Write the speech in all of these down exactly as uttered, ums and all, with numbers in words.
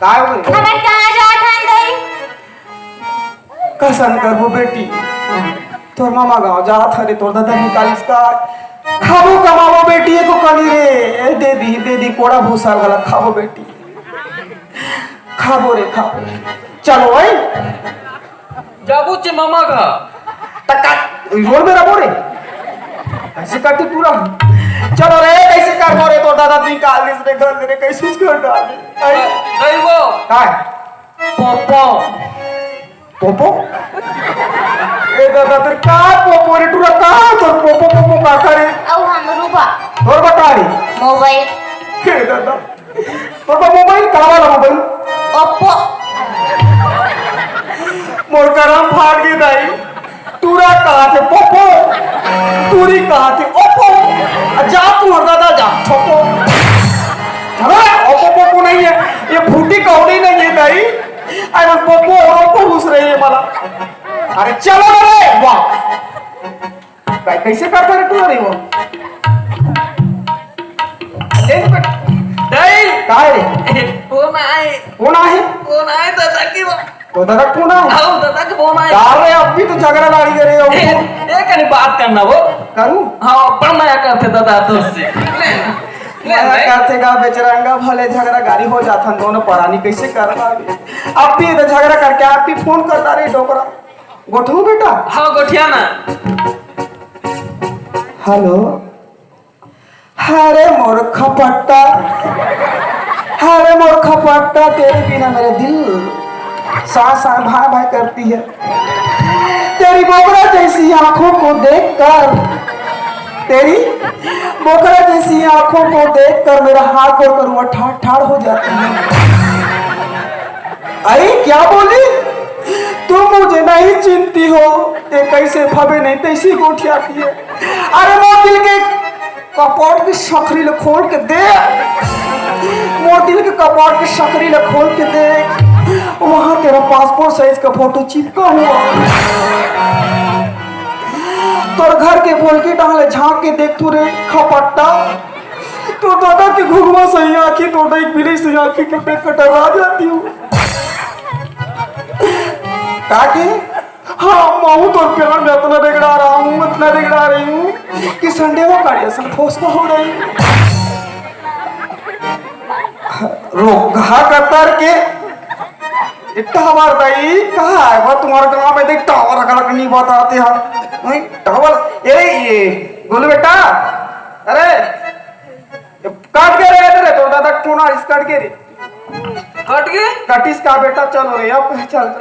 काय होय? हमन कहाँ जात हन, दाई? कसन करबो बेटी, तोर मामा गाँव जात हरे, तोर दादा निकालिस का। खाबो कमाबो बेटी, एको कनी रे, ए, दे दी, दे दी, कोड़ा भूसा गला खाबो बेटी, खाबो रे, खाबो। चलो भाई। जाबो चे मामा घर। त का रोड में रहो रे। कैसे करते पूरा? चलो रे, कैसे करबो रे? तोर दादा निकालिस रे घर रे, कैसे कर डाले? नहीं वो। काय? पोपो। पोपो? ए दादा, तेरे का पोपो रे? टूरा का तोर पोपो, पोपो का करे? अउ हम रूपा। तोर बता रे। मोबाइल। हे दादा, तोर मोबाइल, का वाला मोबाइल? ओप्पो। मोर करम फाट गे दाई। टूरा कहाथे पोपो, टूरी कहाथे ओप्पो। आ जा तू हर दादा जा, छोपो। अरे, ओप्पो पोपो नहीं है, ये फूटी कौड़ी नहीं है दाई। अरे पोपो और ओप्पो घुस रही है मला। अरे चलो रे, वाह। भाई, कैसे करता रे तू? अरे वो ले तो बेटा। नहीं। काय रे? वो ना आए। वो ना है? वो ना आए दादा की वो। तो दादा कौन है? आओ, दादा के फोन आए। यार रे, अब भी तो झगड़ा लाड़ी करे हो। ए, ए, कनी बात करना वो। करूँ? हाँ, बड़ मया करते दादा तो से। ले, ले, मया ले। करते का बेचरंगा भले झगड़ा गाड़ी हो जाता दोनों परानी कैसे करता? अब भी तो झगड़ा करके आप भी फोन करता रे डोकरा। गोठू बेटा। हाँ, गोठिया ना। हेलो। अरे मोर खपट्टा, अरे मोर खपट्टा, तेरे बिना मेरा दिल सा सा भाई भाई करती है। तेरी बोकरा जैसी आंखों को देखकर, तेरी बोकरा जैसी आंखों को देखकर मेरा हाथ और करुआ ठाड़ ठाड़ हो जाती है। अरे क्या बोली? तुम मुझे नहीं चिन्हती हो, ये कैसे फबे नहीं तैसी गोठियाती है। अरे मोर दिल के कपाट की सकरी ले खोल के दे, मोर दिल के कपाट की सकरी ले खोल के दे, वहां तेरा पासपोर्ट साइज का फोटो चिपका हुआ। तोर घर के बोलकी डाले झांक के देख तू रे खपट्टा, तोर दादा के घुघुआ सही आंखी, तोर दाई के बिली सही आंखी के पेट कटवा जाती हूँ। का के? हाँ, महूँ तोर प्यार में इतना रेगड़ा रहा हूँ, इतना रेगड़ा रही हूँ कि संडे वो काढ़िया सब ठोस हो रही। रोगहा कतर के, ये टावर दाई कहाँ है? वो तुम्हारे गांव में देख टावर अगर नहीं बताते हैं। नहीं, टावर, ये, ये, गोलू बेटा, अरे, ये काट के रे, रे, तो दादा टूना इस काट के रे। कट गए? कटिस का बेटा, चलो रे, अब चल।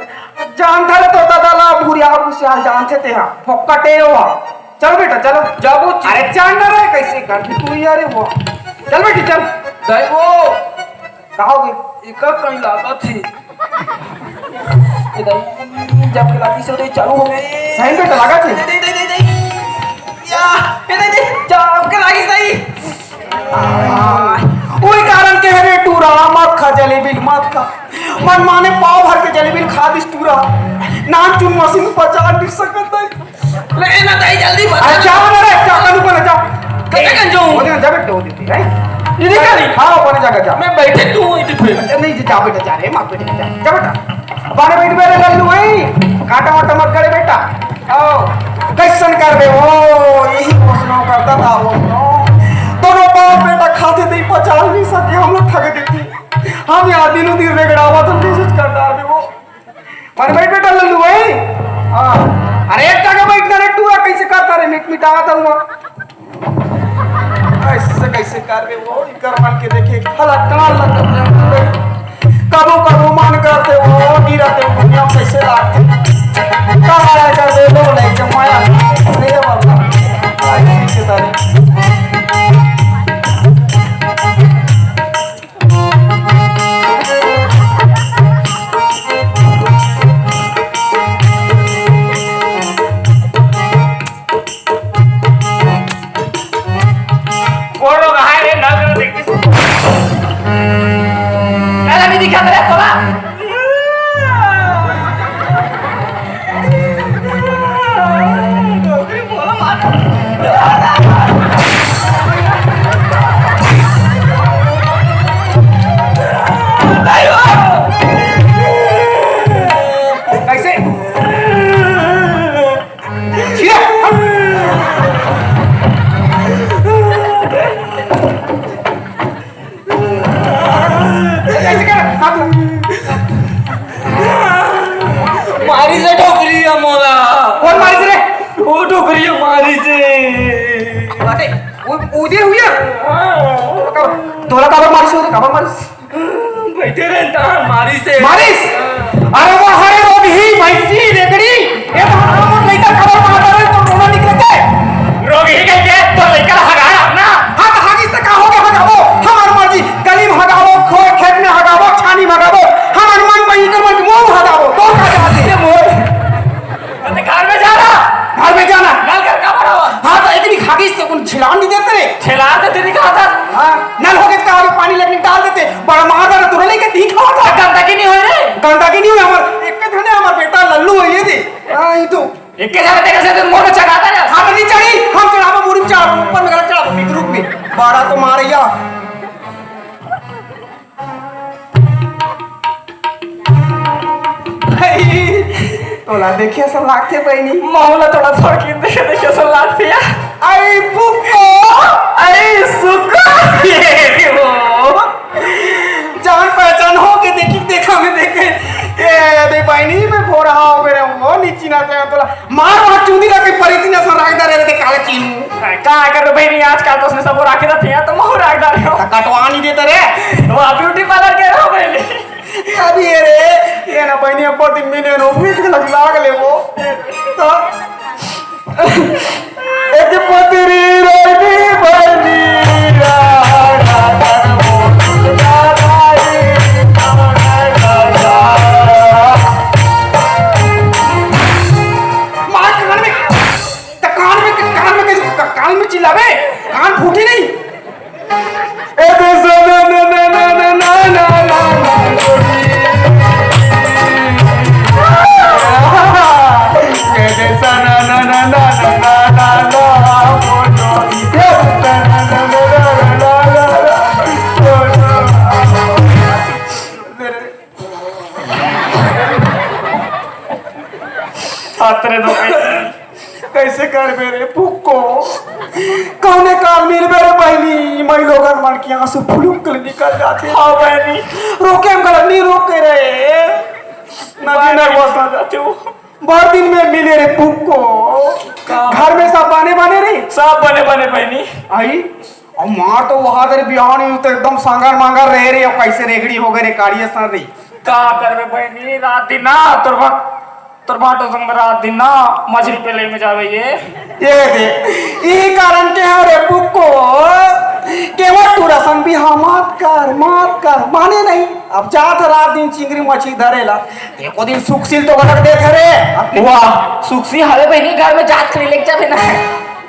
जान था रे तो दादा ला भूरिया भूसिया जान से ते हाँ, फोकटे हो। चल बेटा, चलो। जाबो ची- अरे चांद रे, कैसे कर तू यार वो? चल बेटी, चल। दाई वो। कहा हो गई? इका कहीं लागत थी। ए दाई, जब के लागी से तो चालू हो गए। सही बेटा, लागत थी। दे, दे, दे, दे, दे। या, ए दाई, दे, जब के लागी सही। आ, ओई कारण के हरे टूरा मत खा, जलेबी मत खा। मन माने पाव भर के जलेबी खा दिस टूरा। नान चुन मशीन पचा नहीं सकत है। ले ना दाई, जल्दी बता। अरे जाओ ना रे, जाओ, कल ऊपर जाओ। कते कन जाऊं? वो जा बेटा, वो दीदी, है। ये नहीं करी। हाँ, ऊपर जाकर जा। मैं बैठे तू वहीं पे। अच्छा, नहीं जी, जा बेटा, जा रे, माँ बेटा, जा, जा बेटा। बाने बैठ मेरे लल्लू, वही काटा वाटा मत करे बेटा। आओ, कैसन करबे वो? यही वैष्णव करता था वो। दोनों बाप बेटा खाते थे, पचास भी सके हम लोग ठग देते। हम यहाँ दिनों दिन रेगड़ावा तो मैसेज कर डाल दे वो। पर बैठ बेटा लल्लू भाई। हाँ। अरे एक जगह बैठ ना रे, टूरा कैसे करता रे, मिट मिटाता हुआ। ऐसे कैसे कर रहे वो, इकर मन के देखे, हला कान लग। कबो कबो मन करते वो, गिरा ते दुनिया कैसे लागते। कहाँ है कर दे लो, नहीं जमाया। अरे बाबा। आई ठीक से तारे। वो लोग आए रे, नग देखते। दादा नहीं दिखा मेरा तोला। डोकरी ह मोला। कोन मारिस रे? वो डोकरी ह मारिस हे। अरे, वो, वो दे हुई है। हाँ। तोला काबर मारिस हे? काबर मारिस? बइठे रहे, तहां मारिस हे। मारिस? अरे वो हरे रोगही, भैंसी, रेगड़ी, ये तो हमर लइका काबर मारत हे, तो रोना निकलत हे। रोगही कहिके, तो लइका ला हगाय ना। हाँ, तो हगिस त का होगे, हगाबो, हमर मर्जी, गली में हगाबो, खो-, खेत में हगाबो, छानी में हगाबो, हमर मन पही कर मन के मुंह हगाबो, तो का जाथे? ये मोर। अरे घर में जाना। घर में जाना। नल घर का बराबर? हाँ, तो इतनी हगिस त कोन छिलान नहीं देते रे। छिलान देते नहीं कहा था। हाँ, नल होगे त का होगे, पानी लेके डाल देते। बड़ा मार डाला तोरे लेके ठीक हो तो। गंदगी नहीं होय रे। गंदगी नहीं होय, हमर एक धने हमर बेटा लल्लू हे ये दे। हाँ, ये तो। एक के जाने तेरे से तो मोर में चढ़ाता रे। हाँ, तो नहीं चढ़ी, हम चढ़ाबो, मुड़ी में चढ़ाबो, ऊपर में गलत चढ़ाबो, मिक रुक भी। बड़ा तो मारैया। भाई, तोला देखे असन लागथे बहिनी। महू ला थोड़ा थोड़किन देखे, देखे असन लागथे या। आई पुप्पो। आई सुक्का। ये वो। जान पहचान हो के देखी, देखा में देखे। ए, दे बहिनी, मैं भोरा हो गए, वो नी चिन्हात हे तोला। मार वहाँ चूंदी ला के परी तीन असन राखदा रे, ते काले चीनू। का करो बहिनी, आजकल तो उसने सब राखे रहते हैं, तो महू राखदा रे। त कटवा नहीं देता रे। वो ब्यूटी पार्लर के रहो बहिनी। अभी ये रे, ये ना बहिनी, अब दिन में ने नो, फिर लग, लाग ले वो। तो एक पतरी रोटी बनी, रा, रा, रा, रा, रा, रा, रा। मार कान में, त कान में, कान में कैसे, कान में चिल्लावे? कान फूटी नहीं? ए दे सना ना ना ना ना ना ना ना ना। ए दे सना ना ना ना ना ना ना ना। अतरे दो। कैसे करबे रे पुक्को? कौने काल मिलबे रे बहिनी? मई लोगन मन के आंसू फुलुक ले निकल जाथे। हाँ बहिनी। रोके हम गलत नहीं रोके रहे। ना बहिनी। दिन बस आ जाथे वो। भर दिन में मिले रे पुक्को। का? घर में सब बने बने रे? सब बने बने बहिनी। आई? अब मार तो वहां दे बिहान ही तो एकदम सांगर मांगर रहे रे, अब कैसे रेगड़ी हो गए रे, काड़िया सर रे। का करबे बहिनी, रात दिन ना तोर भा-, तोर भाटो संग में रात दिन ना मछली पेले में जावे ये। ये दे, ई कारण के हरे पुक्को, के वो टूरा संग भी हाँ मत कर, मत कर, माने नहीं। अब जात रात दिन चिंगरी मछली धरे ला, एको दिन सुखसील तो गलत देत हरे। वाह, सुखसी हवे बहिनी, घर में जात खरी लेके जाबे ना।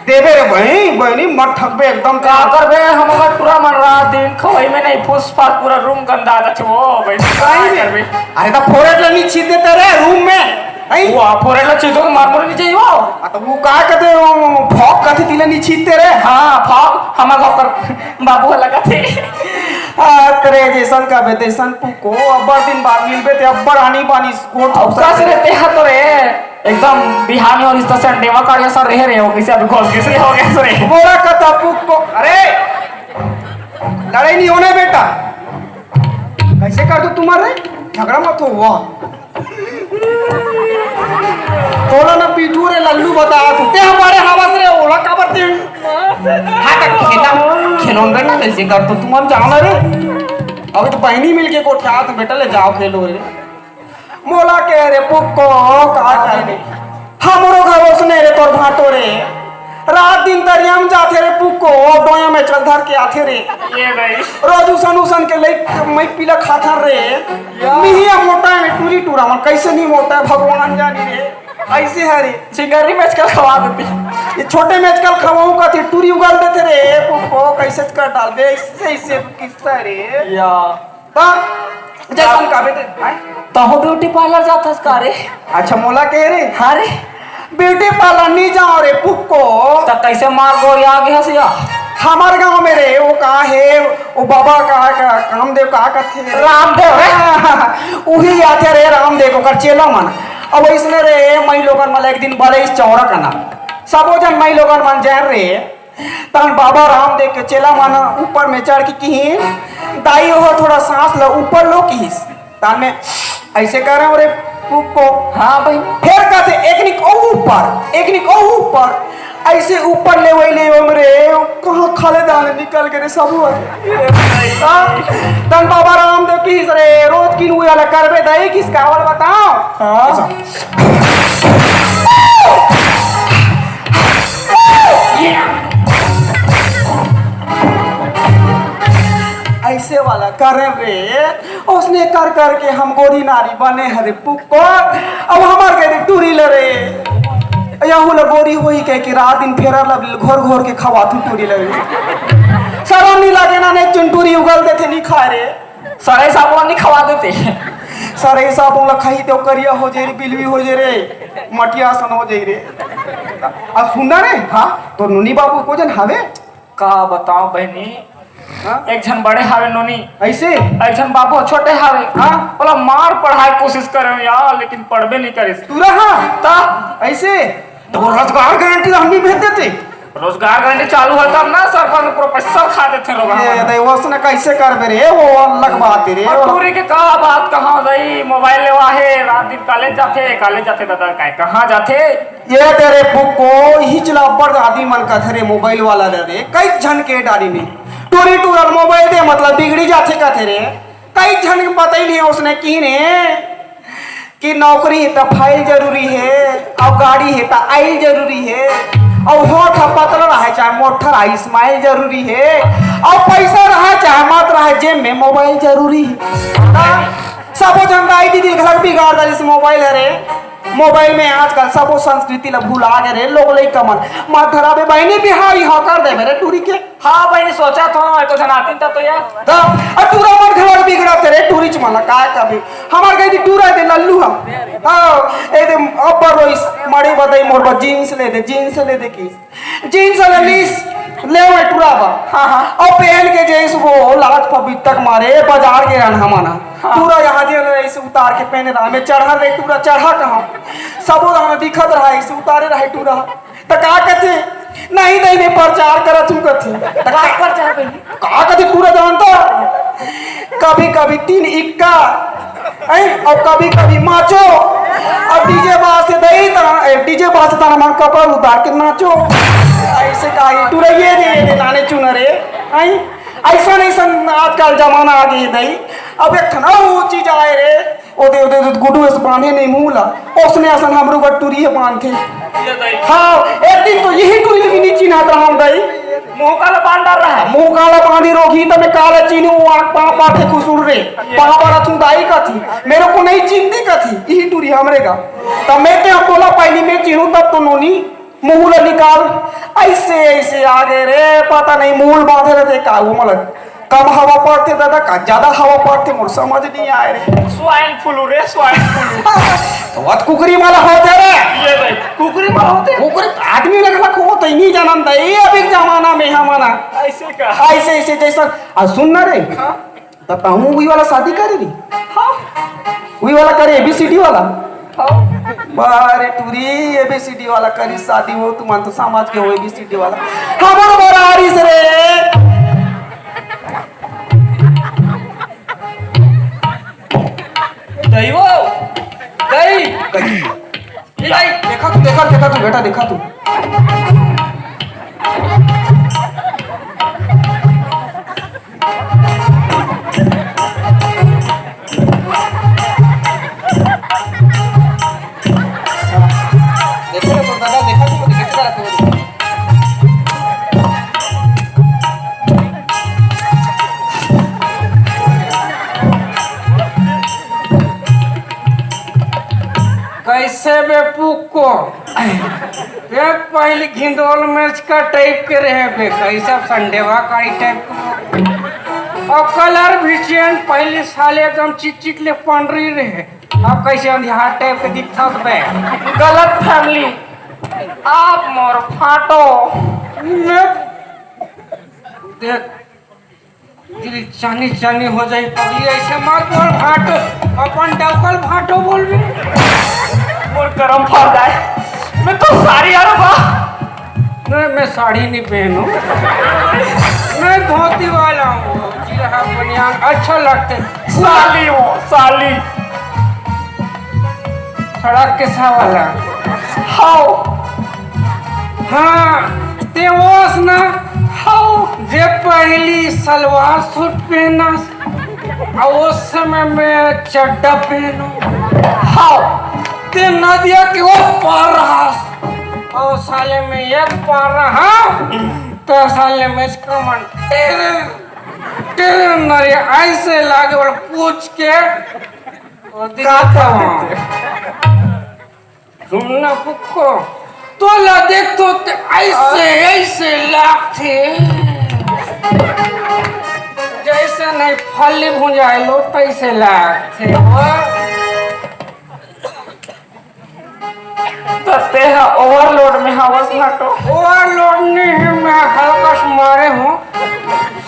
देबे रे बहिनी, बहिनी मत ठगबे एकदम। का करबे, हमर टूरा मन रात दिन खवई में नहीं फुस फास पूरा रूम गंदा जाथे वो बहिनी, का सही में? करबे? अरे त फोरेट ला नहीं छीत देते रे रूम में, हैं? वो फोरेट ला छीत दो, मार मुरे नहीं चाहिए वो। आ, त वो का कहते, वो फॉग कहते तिला नहीं छीतते रे। हाँ, फॉग, हमर घर पर बाबू लगा थे। आ, तेरे जैसन का बे, तैसन पुक्को, अब्बड़ दिन बाद मिलबे ते, अब्बड़ आनी बानी गोठ अब कस रे, ते हा तो रे। एकदम बिहार में और इस तरह से अंडेवा काट गया सर, रह रहे हो, किसी अभी घोष किस हो गया सर। बोला कथा पुक्को। अरे, लड़ाई नहीं होने बेटा। कैसे कर दो तुम्हारे? झगड़ा मत हो, वाह। तोला ना पीटू रे लल्लू बता तू। ते हमारे हवस रे, ओला काबर ते? हाँ, तक खेला, खिलौन रे ना, कैसे कर दो तुम, हम जाओ ना रे। अभी तो बहनी मिल के कोठा, तो बेटा ले जाओ खेलो रे। मोला के रे पुक्को, का करे? हमरो घर ओसने रे तोर भाटो रे। रात दिन तरिया में जाथे रे पुक्को, डोया में चल धर के आथे रे। ये भाई। रोज उसन उसन के लई मैं पीला खाथन रे। या। मिहिया मोटा है टूरी टूरा मन, कैसे नहीं मोटा है भगवान जानी रे। ऐसे है रे। चिंगारी में आजकल खवा देती। ये छोटे में आजकल खवाऊं का थी, टूरी उगल देते रे पुक्को, कैसे कर डाल दे, इससे, इससे किस्सा रे। या। त जैसन का बेटे, हैं? तहो ब्यूटी पार्लर जाथस का रे? अच्छा, मोला के रे? हाँ रे। ब्यूटी पार्लर नहीं जाओ रे पुक्को। त कैसे मार गोरी आ गई हस या? हमार गांव में रे, वो का है, वो बाबा का, का कामदेव का कहते हैं? रामदेव रे? हाँ, उही आथे रे रामदेव, ओकर चेला मन। अब इसने रे, मई लोगन मन एक दिन बले इस चौरा का नाम। सबो जन मई लोगन मन जाए रे, तहन बाबा रामदेव के चेला मन ऊपर में चढ़ के किहिन, "दाई हो, थोड़ा सांस लो, ऊपर लो," किहिस। तहन में ऐसे कर रहे हो रे, को। हाँ भाई। फेर कथे, "एक निक अउ ऊपर, एक निक अउ ऊपर।" अइसे ऊपर ले वही ले हम रे, कहाँ खाले दाने निकल के रे सब हुआ। हाँ? तन बाबा रामदेव की रे, रोज किन हुआ ला करबे दई किस कावल बताओ। हाँ। अइसे वाला करे रे, ओसने कर करके हम गोरी नारी बने हरे पुक्को। अब हमर के देख टूरी ले रे। यहू ल गोरी होई कह के रात दिन फेरा ल घोर घोर के खवाथू टूरी ले रे। सरम नी लागे ना, ने चुनटूरी उगल देथे नी खाए रे। सरे साबुन नी खवा देते। सरे साबुन ल खाई ते करिया हो जे रे, बिलवी हो जे रे, मटिया सन हो जे रे। आ सुन ना रे, हाँ? तो नुनी बाबू को जन हवे? का बताओ बहनी, हाँ? एक झन बड़े हावे नोनी, अइसे? एक झन बाबू छोटे हावे। हाँ? बोला मार पढ़ाए कोशिश करे यार, लेकिन पढ़बे नहीं करिस। तू रहा? ता? अइसे? तो वो रोजगार गारंटी हमनी भेज देते। रोजगार गारंटी चालू है तब ना, सरकार में प्रोफेसर खा देते लोग ये हमारे। दे, वो उसने कैसे करबे रे? वो अलग बात है रे। और वो टूरी के का बात कहाँ गई? मोबाइल लेवा है, रात दिन कॉलेज जाते, कॉलेज जाते दादा, काय कहाँ जाते? ये तेरे पुक्को, इही चला अब्बड़ आदमी मन कथे रे मोबाइल वाला रे, कई झन के डारी ने। टूरी टूरा ल मोबाइल दे मतलब बिगड़ी जाथे कथे रे। कई झन के बतई नहीं उसने की ने कि नौकरी हे त फाइल जरूरी हे, अउ गाड़ी हे त आइल जरूरी हे, अउ होठ ह पतला रहे चाहे मोठा रहे, स्माइल जरूरी हे, अउ पैसा रहे चाहे मत रहे, जेब में मोबाइल जरूरी हे। त सबो झन दाई दीदी के घर बिगाड़ डालिस मोबाइल हरे। मोबाइल में आजकल सबो संस्कृति ल भुला गे रे लोग लइका मन। मत धराबे बहिनी, बिहाव इहाव कर देबे रे टूरी के। हाँ बहिनी, सोचत हंव, एको झन आतिन त तो यार। त, अ टूरा मन घलो बिगड़त हे रे टूरीच मन ल, का कबे। हमर गई थी टूरा दे लल्लू ह। हाँ, ए दे अब्बर रोइस, माड़ी बदई मोर बर जींस ले दे, जींस ले दे की। जींस ले लीस, ले मैं टूरा बा। हाँ, हाँ। अउ पहन के जइस वो लात पबित्तक मारे बाजार गे रहन हमन ह। हाँ। टूरा यहाँ जे रहिस उतार के पहने रहा, मैं चढ़ा रे टूरा, चढ़ा कहाँ? सबो रहन दिखत रहा, इसे उतारे रहे टूरा। त का कथे? नहीं, नहीं, मैं प्रचार करत हूँ कथे। त का प्रचार कही? का कथे टूरा जानता? कभी कभी तीन इक्का, हैं? अउ कभी कभी माचो, अउ डीजे बाजथे दई तना, ए, डीजे बाजथे तना मन कपड़ा उतार के नाचो। अइसे का ही टूरा ये दे, ये दे, नाने चुनरे, हैं? अइसन, अइसन आजकल जमाना आ गे दई। अब एक ठन अउ चीज आए रे, ओदे, ओदे, ओदे गुडू अस बांधे नहीं मुंह ला, ओसने असन हमरो बर टूरी ह बांधथे। ये दई। हाँ, एक दिन तो यही टूरी ल भी नहीं चिन्हत रहा हूँ दई। मुंह काला बांध डार रहा है। मुंह काला बांधी रोगी त मैं काला चिन्हूं, वो आँख पाँव पाथे खुसुर रे। ये। पाँव पड़त हूँ दाई कथी, मेरे को नहीं चिन्हती कथी, यही टूरी हमरे गा। तब मैं ते बोला पहली मैं चिन्हूं तब तो नोनी। मुंह ल निकाल, अइसे, अइसे आ गे रे, पता नहीं मुंह ल बांधे रहते का, वो मतलब कम हवा पड़थे दादा, का ज्यादा हवा पड़थे, मोर समझ नहीं आए रे। स्वाइन फ्लू रे, स्वाइन फ्लू। तो वत कुकरी मन ल होथे रे। ये भाई, कुकरी मन ल होथे? कुकरी आदमी लगला को तो नहीं जानन दई, अभी जमाना में हमन ह। अइसे का? अइसे, अइसे जइसन, आ सुन ना रे। हाँ? त तहूँ उही वाला शादी करे री? हाँ। उही वाला करे, एबीसीडी वाला? हाँ। बारे टूरी, एबीसीडी वाला करी शादी हो, तुमन तो समझ के हो एबीसीडी वाला। हमर बरारी से रे। दई वो, दई। दई। ए, दई। देखा तू, देखा, देखा तू, बेटा, देखा तू। देखो, देखो, दादा, देखा तू, कैसे करा तू? कैसे बे पुक्को? देख, पहली घिंदोल मिर्च का टाइप के रहे बे, कैसा संडेवा का टाइप का। और कलर भी चेंज, पहली साले एकदम चिकचिक ले पंडरी रहे, अब कैसे अंधियार टाइप के दिखता बे। गलत फैमिली, आप मोर फाटो। मैं देख, दिल चानी चानी हो जाई पगली, ऐसे मत बोल भाटो, अपन डबल भाटो बोल भी। मोर करम फल जाए, मैं तो साड़ी वाला बा। नहीं, मैं साड़ी नहीं पहनू, मैं धोती वाला हूँ, जीरा बनियान अच्छा लगते। साली हो, साली। सड़क के सावाला। हव। हाँ, ते ओस ना। हव। जे पहली सलवार सूट पहनस, अउ ओस समय में चड्डा पहनो। हव। ते नदिया के ओ पार रहस, अउ साले में एक पार रहा, त साले में कमन टेर, टेर नरे ऐसे लागे, बोल पूछ के, अउ का दिखाता हूँ। सुनना पुक्को, तोला देख तो ते ऐसे, ऐसे लागथे। जैसे नहीं फली भुंजाए लो, तैसे लागथे। त तेहा overload में हवस घाटो। Overload नहीं है, मैं हल्का से मारे हूँ।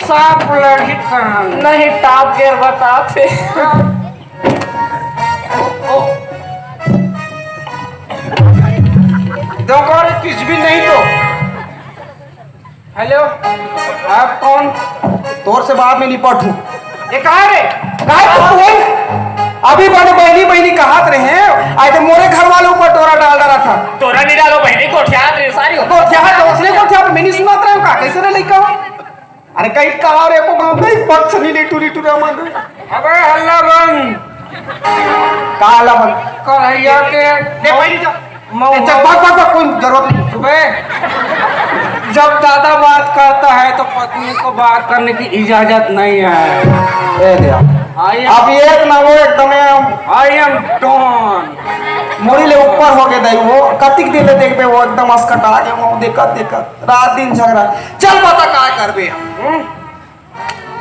साफ लड़ी कहाँ? नहीं, top gear बताथे। देखो रे, कुछ भी नहीं तो। हेलो, आप कौन? तोर से बात में निपट हूँ। ये कहाँ रे? काय तो बोल? अभी बने बहनी बहनी कहत रहे, आए तो मोरे घर वाले ऊपर डोरा डाल डाला था। डोरा नहीं डालो बहनी, गोठियात रे सारी हो। गोठिया तो उसने गोठिया पे मैं नहीं सुनात रहे का? कैसे रे लइका हो? अरे कहीं कहा रे को गाँव में पक्ष नहीं ले टूरी टूरा मार। अबे हल्ला बंद। का हल्ला बंद? कढ़ैया के ले भाई जा। मऊ- ए, चल, भाग, भाग, भाग, कोई जरूरत नहीं। सुबह जब दादा बात करता है तो पत्नी को बात करने की इजाजत नहीं है। ए दे। I am, अब एक ना वो एकदम है, I am don। मोरी ले ऊपर हो गए दाई, वो कतिक दिन ले देखबे, वो एकदम असकटा के वो देखत देखत रात दिन झगड़ा। चल बता काय करबे? हम्म?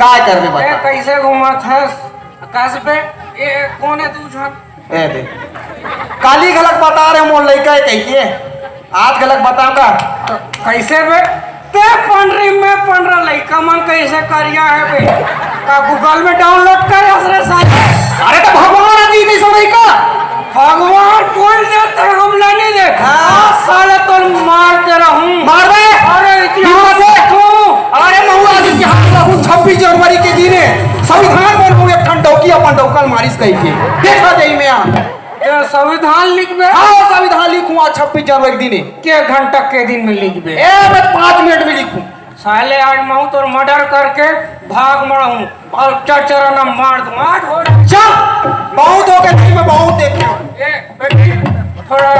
काय करबे ए, बता? कैसे घूमत हस? कस बे? ए, कौन है तू झन? ए दे। काली घलक बता रहे मोर लइका है कहिके। आज घलक बताऊंगा। तो कैसे बे? ते पंडरी में पंडरा लइका मन कैसे करिया है बे? का Google में download करे हस रे साले? अरे तो भगवान अभी नहीं समय का। भगवान कोई देते हम नहीं दे। हाँ। आज साले तो मार के रहूं। मार बे। अरे इतिहास हिम्मत है। देखो। अरे महुआ जी के हाथ लागू छब्बीस जनवरी के दिन है। संविधान पर हूँ एक ठन डौकी अपन डौकल मारिस कहिके। देखा जाई मैं आ। ये संविधान लिखबे? हाँ, संविधान लिखूं आज छब्बीस जनवरी के दिन है। के घंटा के दिन में लिखबे? ए, मैं पाँच मिनट में लिखूं। साले आज महू तोर murder करके भाग मड़हूं और चरचरा ना मार दूं। आज हो चल, बहुत हो गए, मैं बहुत देख लिया। ए, बेटी, थोड़ा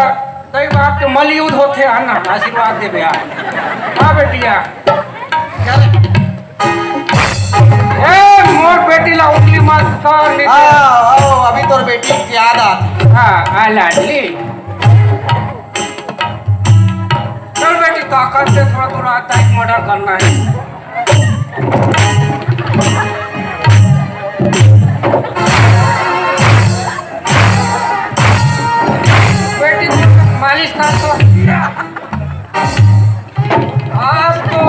दई बाप के मल युद्ध होथे, है ना, आशीर्वाद देबे यार। हाँ बेटिया। ए, मोर बेटी ला उंगली मत कर, नहीं तो आओ, आओ, अभी तोर बेटी के याद आती। हाँ, आ लाडली। चल बेटी, ताकत से थोड़ा, थोड़ा आता है, murder करना है। बेटी, मालिश कर तो। आज तो,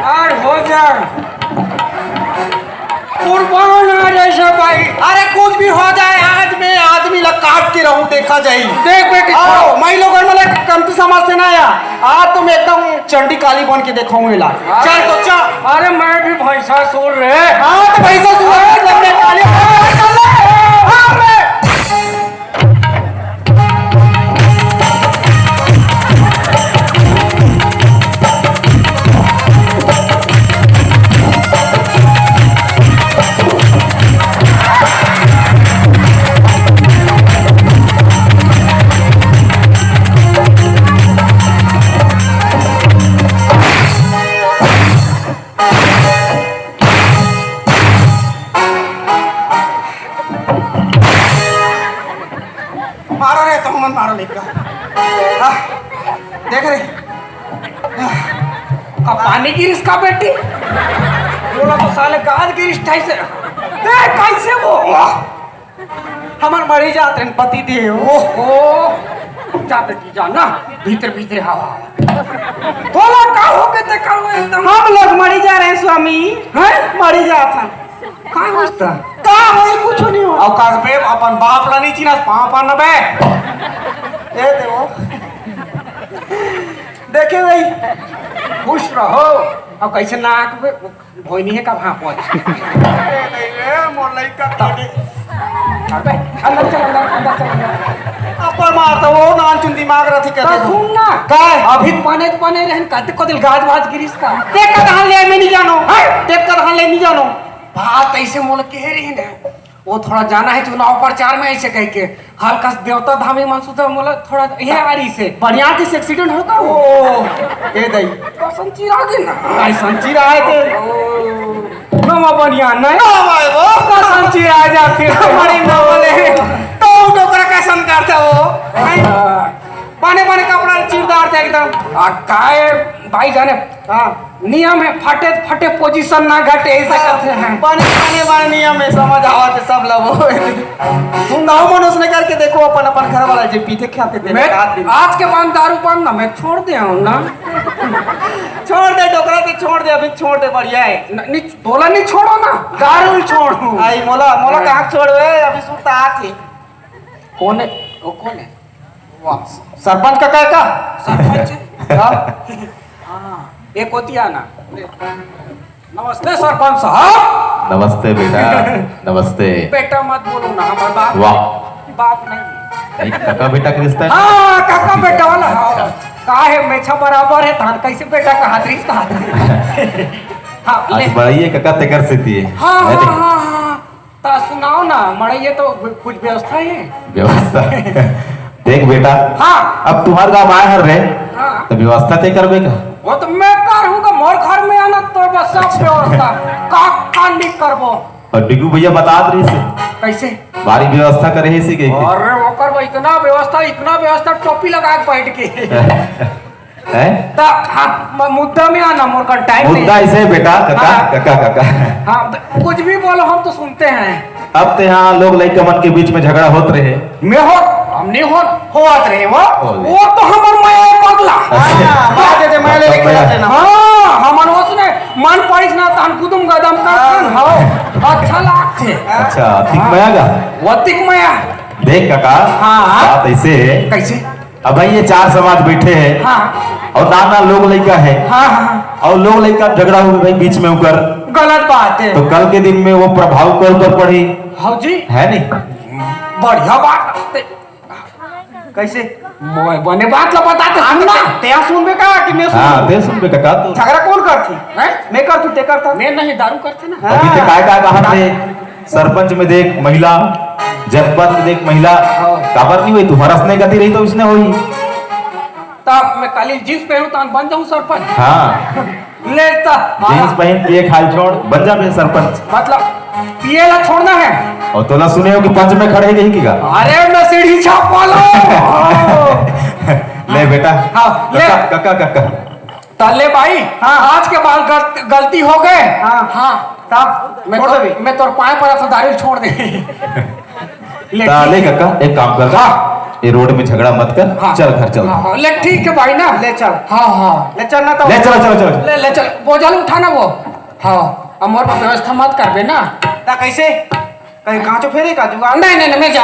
आज हो जाए। कुर्बान आ जैसे भाई। अरे कुछ भी हो जाए, आज मैं आदमी ला काट के रहूं, देखा जाई। देख बेटी, आओ, मैं लोगन मला कमती समझते ना या। आज तो मैं एकदम चंडी काली बन के देखाऊं एला। अरे, चल तो चल। अरे मैं भी भैंसासुर रे। हाँ तो भैंसासुर है, चंडी काली। हाँ, मैं मारो रे, तुम मन मारो लेकर। आह, देख रे। आह, का पानी गिरिस का बेटी? बोला तो साले गाज गिरिस ठाई से। ए, कैसे वो? हमर मरी जात रहे पति देव। ओहो, जा बेटी जा ना, भीतर भीतर हवा। बोला का हो गए ते करो एकदम? हम लोग मरी जा रहे हैं स्वामी। हैं? मरी जात हैं। का होता? का होई, कुछ नहीं हो। अब का बे, अपन बाप ला नहीं चिन्हस, पाँव पर न बे। ए देवो। देखे भाई। खुश रहो। अब कैसे नाक बे, भोई नहीं है कब हाँ पहुंच। ए नहीं रे, मोर लइका तब। अबे, अंदर चल, अंदर, अंदर चल, अंदर। अब्बड़ मारता वो, नानचुन दिमाग रथे तो कते। सुन ना। काय? अभी बने, बने रहन, कते को दिल गाज बाज गिरिस का। तें कते धान ले, मैं नहीं जानो। हैं? तें कते धान ले, नहीं जानो। बात ऐसे मोला कहे रही ने, वो थोड़ा जाना है चुनाव प्रचार में, ऐसे कह के। हल्का से देवता धामी मन सुधा मोला थोड़ा ये आ रही से। बढ़िया किस एक्सीडेंट होता वो? ओ, ए दई। कसन चिरा के ना। कसन चिरा है ते? ओ। नवा बढ़िया नहीं। ना भाई वो। कसन चिरा जाते। बड़ी मामले। तो डोकरा कसन करता वो? हैं? बने बने कपड़ा चीरदार थे एकदम। आ, काय भाई जाने, हाँ। नियम है, फटे फटे पोजीशन ना घटे, ऐसे हाँ, कहते हैं। बने बने बने नियम है, समझ आवा थे सब लोग। तुम गाँव मन उसने करके देखो, अपन अपन घर वाला जे पीते खाते थे, मैं बात भी आज के बाद दारू पान ना मैं छोड़ दे हूँ ना। छोड़ दे डोकरा, तो छोड़ दे, अभी छोड़ दे, बढ़िया है। न-, नहीं, बोला नहीं छोड़ो ना, दारू ही छोड़ू। आई मोला, मोला हाँ। कहाँ छोड़वे, अभी सुनता आती। कौन है? वो कौन है? वाह, सरपंच का काय का? सरपंच? हाँ। हाँ, एक होती है ना। नमस्ते सरपंच साहब। नमस्ते बेटा, नमस्ते। बेटा मत बोलो ना, हमारे बाप, वाह। बाप नहीं। नहीं, काका बेटा का रिश्ता है। हाँ, काका बेटा वाला, हाँ। का है, मेछा बराबर है, धान कैसे बेटा का हाथ रिश्ता हाथ। हाँ, आज ले। बड़ाई है काका तेकर से दिए। हाँ, है हाँ, नहीं? हाँ, हाँ। ता सुनाओ ना, मड़ई ये तो कुछ व्यवस्था है? व्यवस्था? देख बेटा, हाँ। अब तुम्हारे गाँव आए हर रे, हाँ। तो व्यवस्था तय करबे का? वो तो मैं कर हूँ का, मोर घर में आना तो बस सब अच्छा। व्यवस्था, का, का नहीं करबो। और डिगू भैया बता रही से। कैसे? भारी व्यवस्था करे है इसी के। अरे ओकर बा इतना व्यवस्था, इतना व्यवस्था, टोपी लगा के बैठ के। हैं? ता, हाँ, म-, मुद्दा में आना, मोर कन टाइम नहीं। मुद्दा ऐसे है बेटा, काका, हाँ। काका, काका। हाँ, ब-, कुछ भी बोलो, हम तो सुनते हैं। अब ते यहाँ लोग लइका मन के बीच में झगड़ा होत रहे। मैं हो, हम नहीं हो, होत रहे वो। हो रहे। वो तो हमर माया पगला। अच्छा। हाँ, मार दे दे, मैं ले लेके जाते ना। हाँ, हमन उसने मन पड़िस ना, तहन कुदुम गदम कर हाँ। खान, हाँ, अच्छा लागथे। अच्छा, ठीक हाँ। माया गा? वो तिक माया। देख काका, हाँ, हाँ। बात ऐसे है। कैसे? अब भाई ये चार समाज बैठे हैं हाँ। और नाना लोग लइका है हाँ, हाँ। और लोग लइका झगड़ा हुए भाई बीच में उकर गलत बात है। तो कल के दिन में वो प्रभाव कौन पर पड़ी? हाँ जी। है नहीं? बढ़िया बात। कैसे? मोए बने बात ला बता दे, सुन ना। ते, ते सुनबे का कि मैं सुनूं? हाँ, ते सुनबे का, का तो? झगड़ा कौन करथी? हैं? मैं करथूं, ते करथा? मैं नहीं, दारू करथे ना। अभी ते हाँ। काय, काय कहा थे? सरपंच में देख महिला, जनपद में देख महिला, हाँ। काबर नहीं हुई? तुम्हारा स्नेह गति रही तो उसने हुई। तब मैं काली जींस पहनूं, तान बन जाऊं सरपंच। हाँ। ले ता। जींस पहन पिए खाल छोड़, बन जा बे सरपंच। मतलब, पिए ला छोड़ना है। और तोला सुने हो कि पंच में खड़े नहीं की गा? अरे, मैं सीढ़ी छाप वाला हूँ। ले बेटा। हाँ, ले। कक्का, कक्का, कक्का। ताले भाई, हाँ। आज के बाद गल-, गलती हो गए। हाँ। हाँ। तब मैं छोड़ तो, देबे। मैं तोर पाए पर तो दारू छोड़ दे। ले, ताले ठीक। कक्का, एक काम कर। हाँ। ये रोड में झगड़ा मत कर, हाँ। चल घर चल। हाँ, हाँ, ले ठीक है भाई ना। ले चल। हाँ, हाँ। ले चल ना तो। ले चल, चल, चल। ले, ले चल, बोझल उठा ना वो। हाँ, अब मोर पर व्यवस्था मत करबे ना। ता कैसे? कहीं कांचो फेरे का जुगाड़? नहीं, नहीं, नहीं, मैं जा।